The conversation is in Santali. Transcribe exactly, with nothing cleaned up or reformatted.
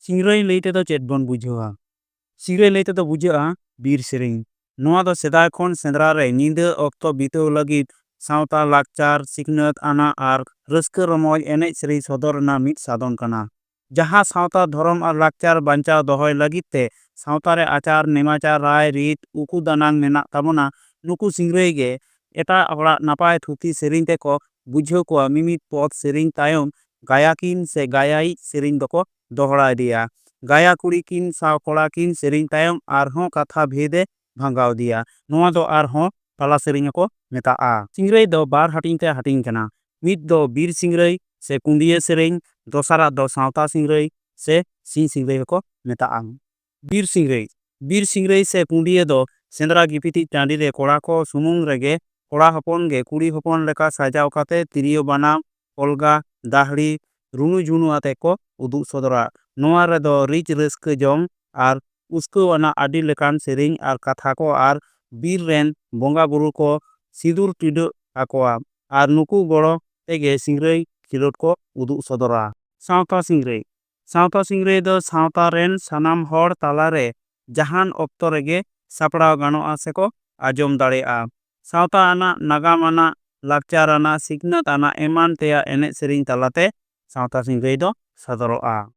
ᱥᱤᱝᱨᱟᱹᱭ ᱞᱟᱹᱭ ᱛᱮᱫᱚ ᱪᱮᱫ ᱵᱚᱱ ᱵᱩᱡᱷᱟᱹᱣᱟ? ᱥᱤᱝᱨᱟᱹᱭ ᱞᱟᱹᱭ ᱛᱮᱫᱚ ᱵᱩᱡᱷᱟᱹᱜᱼᱟ ᱵᱤᱨ ᱥᱮᱨᱮᱧ᱾ ᱱᱚᱣᱟ ᱫᱚ ᱥᱮᱫᱟᱭ ᱠᱷᱚᱱ ᱥᱮᱸᱫᱽᱨᱟ ᱨᱮ ᱧᱤᱫᱟᱹ ᱚᱠᱛᱚ ᱵᱤᱛᱟᱹᱣ ᱞᱟᱹᱜᱤᱫ ᱥᱟᱶᱛᱟ, ᱞᱟᱠᱪᱟᱨ, ᱥᱤᱠᱷᱱᱟᱹᱛ ᱟᱱᱟᱜ ᱟᱨ ᱨᱟᱹᱥᱠᱟᱹ ᱨᱚᱢᱚᱡᱽ ᱮᱱᱮᱡ ᱥᱮᱨᱮᱧ ᱥᱚᱫᱚᱨ ᱨᱮᱱᱟᱜ ᱢᱤᱫ ᱥᱟᱫᱚᱱ ᱠᱟᱱᱟ᱾ ᱡᱟᱦᱟᱸ ᱥᱟᱶᱛᱟ, ᱫᱷᱚᱨᱚᱢ ᱟᱨ ᱞᱟᱠᱪᱟᱨ ᱵᱟᱧᱪᱟᱣ ᱫᱚᱦᱚᱭ ᱞᱟᱹᱜᱤᱫ ᱛᱮ ᱥᱟᱶᱛᱟ ᱨᱮ ᱟᱪᱟᱨ, ᱱᱮᱢᱟᱪᱟᱨ, ᱨᱟᱭ ᱨᱤᱛ, ᱩᱠᱩ ᱫᱟᱱᱟᱝ ᱢᱮᱱᱟᱜ ᱛᱟᱵᱚᱱᱟ, ᱱᱩᱠᱩ ᱥᱤᱝᱨᱟᱹᱭ ᱜᱮ ᱮᱴᱟᱜ ᱦᱚᱲᱟᱜ ᱱᱟᱯᱟᱭ ᱛᱷᱩᱛᱤ ᱥᱮᱨᱮᱧ ᱛᱮᱠᱚ ᱵᱩᱡᱷᱟᱹᱣ ᱠᱚᱣᱟ᱾ ᱢᱤᱢᱤᱫ ᱯᱚᱫ ᱥᱮᱨᱮᱧ ᱛᱟᱭᱚᱢ ᱜᱟᱭᱟᱠᱤᱱ ᱥᱮ ᱜᱟᱭᱟᱭᱤᱡ ᱥᱮᱨᱮᱧ ᱫᱚᱠᱚ ᱫᱚᱦᱲᱟ ᱤᱫᱤᱭᱟ᱾ ᱜᱟᱭᱟ ᱠᱩᱲᱤ ᱠᱤᱱ ᱥᱟᱶ ᱠᱚᱲᱟ ᱠᱤᱱ ᱥᱮᱨᱮᱧ ᱛᱟᱭᱚᱢ ᱟᱨᱦᱚᱸ ᱠᱟᱛᱷᱟ ᱵᱷᱮᱫ ᱮ ᱵᱷᱟᱸᱜᱟᱣ ᱤᱫᱤᱭᱟ᱾ ᱱᱚᱣᱟ ᱫᱚ ᱟᱨᱦᱚᱸ ᱯᱟᱞᱟ ᱥᱮᱨᱮᱧ ᱦᱚᱸᱠᱚ ᱢᱮᱛᱟᱜᱼᱟ᱾ ᱥᱤᱝᱨᱟᱹᱭ ᱫᱚ ᱵᱟᱨ ᱦᱟᱹᱴᱤᱧ ᱛᱮ ᱦᱟᱹᱴᱤᱧ ᱠᱟᱱᱟ᱾ ᱢᱤᱫ ᱫᱚ ᱵᱤᱨ ᱥᱤᱝᱨᱟᱹᱭ ᱥᱮ ᱠᱩᱸᱰᱤᱭᱟᱹ ᱥᱮᱨᱮᱧ, ᱫᱚᱥᱟᱨᱟᱜ ᱫᱚ ᱥᱟᱶᱛᱟ ᱥᱤᱝᱨᱟᱹᱭ ᱥᱮ ᱥᱤᱧ ᱥᱤᱝᱨᱟᱹᱭ ᱦᱚᱸᱠᱚ ᱢᱮᱛᱟᱜᱼᱟ᱾ ᱵᱤᱨ ᱥᱤᱝᱨᱟᱹᱭ, ᱵᱤᱨ ᱥᱤᱝᱨᱟᱹᱭ ᱥᱮ ᱠᱩᱸᱰᱤᱭᱟᱹ ᱫᱚ ᱥᱮᱸᱫᱽᱨᱟ ᱜᱤᱯᱤᱛᱤᱡ ᱴᱟᱺᱰᱤ ᱨᱮ ᱠᱚᱲᱟ ᱠᱚ ᱥᱩᱢᱩᱝ ᱨᱮᱜᱮ ᱠᱚᱲᱟ ᱦᱚᱯᱚᱱ ᱜᱮ ᱠᱩᱲᱤ ᱦᱚᱯᱚᱱ ᱞᱮᱠᱟ ᱥᱟᱡᱟᱣ ᱠᱟᱛᱮ ᱛᱤᱨᱭᱳ ᱵᱟᱱᱟᱢ, ᱚᱞᱜᱟ, ᱫᱟᱦᱲᱤ, ᱨᱩᱱᱩ ᱡᱷᱩᱱᱩ ᱟᱛᱮ ᱠᱚ ᱩᱫᱩᱜ ᱥᱚᱫᱚᱨᱟ᱾ ᱱᱚᱣᱟ ᱨᱮᱫᱚ ᱨᱤᱡ ᱨᱟᱹᱥᱠᱟᱹ ᱡᱚᱝ ᱟᱨ ᱩᱥᱠᱟᱹᱣ ᱟᱱᱟᱜ ᱟᱹᱰᱤ ᱞᱮᱠᱟᱱ ᱥᱮᱨᱮᱧ ᱟᱨ ᱠᱟᱛᱷᱟ ᱠᱚ ᱟᱨ ᱵᱤᱨ ᱨᱮᱱ ᱵᱚᱸᱜᱟ ᱵᱩᱨᱩ ᱠᱚ ᱥᱤᱸᱫᱩᱨ ᱴᱤᱰᱟᱹᱜ ᱟᱠᱚᱣᱟ ᱟᱨ ᱱᱩᱠᱩ ᱜᱚᱲᱚ ᱛᱮᱜᱮ ᱥᱤᱝᱨᱟᱹᱭ ᱠᱷᱮᱞᱳᱰ ᱠᱚ ᱩᱫᱩᱜ ᱥᱚᱫᱚᱨᱟ᱾ ᱥᱟᱶᱛᱟ ᱥᱤᱝᱨᱟᱹᱭ, ᱥᱟᱶᱛᱟ ᱥᱤᱝᱨᱟᱹᱭ ᱫᱚ ᱥᱟᱶᱛᱟ ᱨᱮᱱ ᱥᱟᱱᱟᱢ ᱦᱚᱲ ᱛᱟᱞᱟᱨᱮ ᱡᱟᱦᱟᱱ ᱚᱠᱛᱚ ᱨᱮᱜᱮ ᱥᱟᱯᱲᱟᱣ ᱜᱟᱱᱚᱜᱼᱟ ᱥᱮᱠᱚ ᱟᱸᱡᱚᱢ ᱫᱟᱲᱮᱭᱟᱜᱼᱟ᱾ ᱥᱟᱶᱛᱟ ᱟᱱᱟᱜ, ᱱᱟᱜᱟᱢ ᱟᱱᱟᱜ, ᱞᱟᱠᱪᱟᱨ ᱟᱱᱟᱜ, ᱥᱤᱠᱷᱱᱟᱹᱛ ᱟᱱᱟᱜ ᱮᱢᱟᱱ ᱛᱮᱭᱟᱜ ᱮᱱᱮᱡ ᱥᱮᱨᱮᱧ ᱛᱟᱞᱟᱛᱮ ᱥᱟᱶᱛᱟ ᱥᱤᱝᱨᱟᱹᱭ ᱫᱚ ᱥᱚᱫᱚᱨᱚᱜᱼᱟ᱾